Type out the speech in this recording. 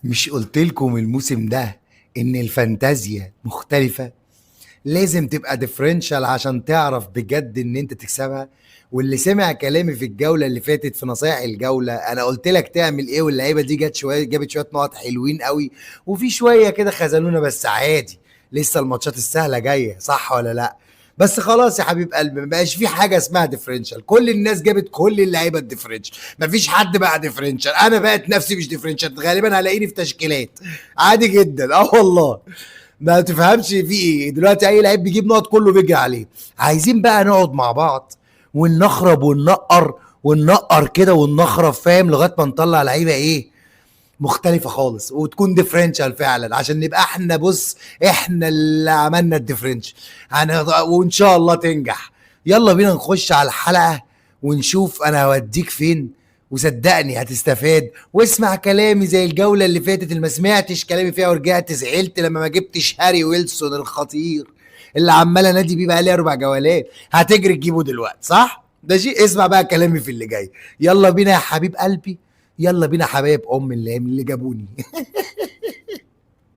مش قلت لكم الموسم ده ان الفانتازيا مختلفة؟ لازم تبقى differential عشان تعرف بجد ان انت تكسبها. واللي سمع كلامي في الجولة اللي فاتت في نصايح الجولة، انا قلت لك تعمل ايه، واللعيبة دي جت شوية، جابت شوية نقط حلوين قوي، وفي شوية كده خذلونا، بس عادي، لسه الماتشات السهلة جاية، صح ولا لا؟ بس خلاص يا حبيب قلبي، ما بقاش في حاجة اسمها differential، كل الناس جابت كل اللعيبة ال differential، مفيش حد بقى differential. انا بقت نفسي مش differential، غالبا هلاقيني في تشكيلات عادي جدا. والله ما تفهمش في ايه دلوقتي، اي لعيب بيجيب نقط كله بيجري عليه. عايزين بقى نقعد مع بعض ونخرب وننقر وننقر كده ونخرب، فاهم، لغاية ما نطلع لعيبة ايه مختلفة خالص وتكون differential فعلا، عشان نبقى احنا، بص، احنا اللي عملنا ال differential، وان شاء الله تنجح. يلا بينا نخش على الحلقة ونشوف انا هوديك فين، وصدقني هتستفاد. واسمع كلامي زي الجولة اللي فاتت اللي ما سمعتش كلامي فيها ورجعت زعلت لما ما جبتش هاري ويلسون الخطير اللي عمال انادي بيه بقالي 4 جولات. هتجري تجيبه دلوقتي، صح؟ ده شيء. اسمع بقى كلامي في اللي جاي. يلا بينا يا حبيب قلبي، يلا بينا حبايب ام اللي جابوني.